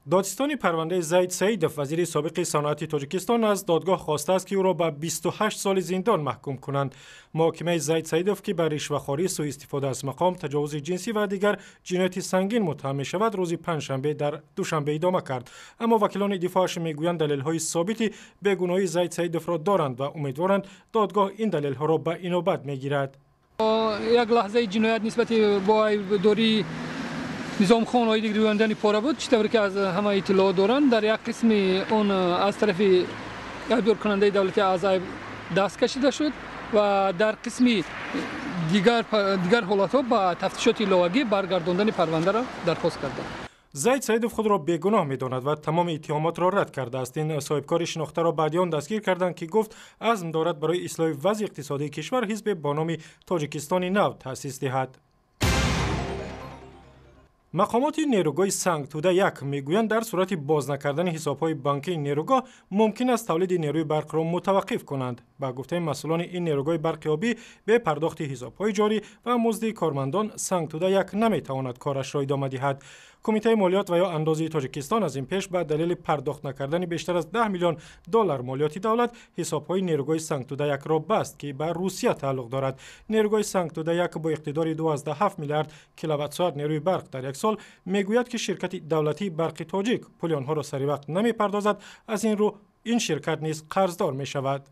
Додситони парвандаи Зайд Саидов, вазири собиқи саноати Тоҷикистон, аз додгоҳ хостааст, ки ӯро ба 28 соли зиндон маҳкум кунанд. Муҳокимаи Зайд Саидов, ки ба ришвахорӣ, сӯистифода аз мақом, таҷовузи ҷинсӣ ва дигар ҷинояти сангин муттаҳам мешавад, рӯзи панҷшанбе дар Душанбе идома кард. Аммо вакилони дифоаш мегӯянд, далелҳои собити бегуноҳии Зайд Саидовро доранд ва умедворанд, додгоҳ ин далелҳоро ба инобат мегирад. Як лаҳзаи ҷиноят нисбати бо айбдории Низомхон оиди гирёндани пора буд, чӣ тавре ки аз ҳама иттилоот доранд, дар як қисми он аз тарафи айбдоркунандаи давлатӣ аз айб даст кашида шуд ва дар қисми дигар ҳолатҳо ба тафтишоти иловагӣ баргардондани парвандаро дархост карданд. Зайд Саидов худро бегуноҳ медонад ва тамоми иттиҳомотро рад кардааст. Ин соҳибкори шинохтаро баъди он дастгир карданд, ки гуфт, азм дорад барои ислоҳи вазъи иқтисодии кишвар ҳизбе бо номи Тоҷикистони нав таъсис диҳад. Мақомоти нерӯгоҳи Сангтуда 1 мегӯянд, дар сурати боз накардани ҳисобҳои бонкии нерӯгоҳ мумкин аст тавлиди нерӯи барқро мутаваққиф кунанд. Ба гуфтаи масъулони ин нерӯгоҳи барқи обӣ, бе пардохти ҳисобҳои ҷорӣ ва музди кормандон Сангтуда 1 наметавонад корашро идома диҳад. Кумитаи молиёт ва ё андози Тоҷикистон аз ин пеш ба далели пардохт накардани бештар аз 10 миллион доллар молиёти давлат ҳисобҳои нерӯгоҳи Сангтуда 1-ро баст, ки ба Русия тааллуқ дорад. Нерӯгоҳи Сангтуда 1 бо иқтидори 2,7 миллиард киловатт-соат нерӯи барқ дар як сол мегӯяд, ки ширкати давлатии Барқи Тоҷик пули онҳоро саривақт намепардозад. Аз ин рӯ ин ширкат низ қарздор мешавад.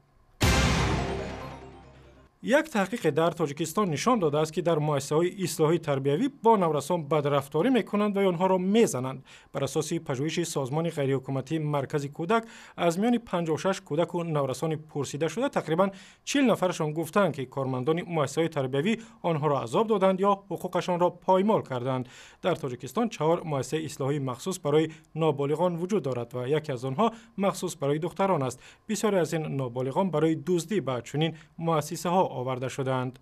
Як таҳқиқе дар Тоҷикистон нишон додааст, ки дар муассисаҳои ислоҳии тарбиявӣ бо наврасон бадрафторӣ мекунанд ва онҳоро мезананд. Бар асоси пажӯҳиши созмони ғайриҳукуматии Маркази кӯдак, аз миёни 56 кӯдаку наврасони пурсидашуда тақрибан 40 нафарашон гуфтаанд, ки кормандони муассисаҳои тарбиявӣ онҳоро азоб доданд ё ҳуқуқашонро поймол карданд. Дар Тоҷикистон чаҳор муассисаи ислоҳии махсус барои ноболиғон вуҷуд дорад ва яке аз онҳо махсус барои духтарон аст. Бисёре аз ин ноболиғон барои дуздӣ ба чунин муассисаҳо оварда шудаанд.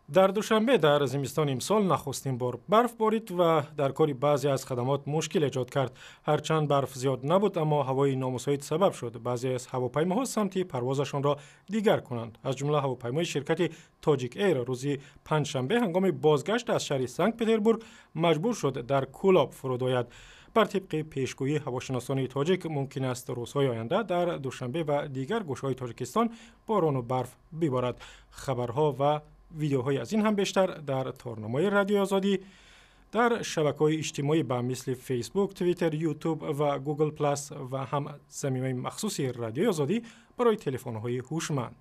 Дар Душанбе дар зимистони имсол нахустин бор барф борид ва дар кори баъзе аз хадамот мушкил эҷод кард. Ҳарчанд барф зиёд набуд, аммо ҳавои номусоид сабаб шуд, баъзе аз ҳавопаймоҳо самти парвозашонро дигар кунанд. Аз ҷумла ҳавопаймои ширкати Тоҷик Эйр рӯзи панҷшанбе ҳангоми бозгашт аз шаҳри Санкт Петербург маҷбур шуд дар Кӯлоб фуруд ояд. Бар тибқи пешгӯии ҳавошиносони тоҷик, мумкин аст рӯзҳои оянда дар Душанбе ва дигар гӯшаҳои Тоҷикистон борону барф биборад. Хабарҳо ва видеоҳои аз ин ҳам бештар дар торнамои Радиои Озодӣ, дар шабакаҳои иҷтимоӣ ба мисли Фейсбук, Твиттер, Ютуб ва Гугл Плас ва ҳам замимаи махсуси Радиои Озодӣ барои телефонҳои ҳушманд.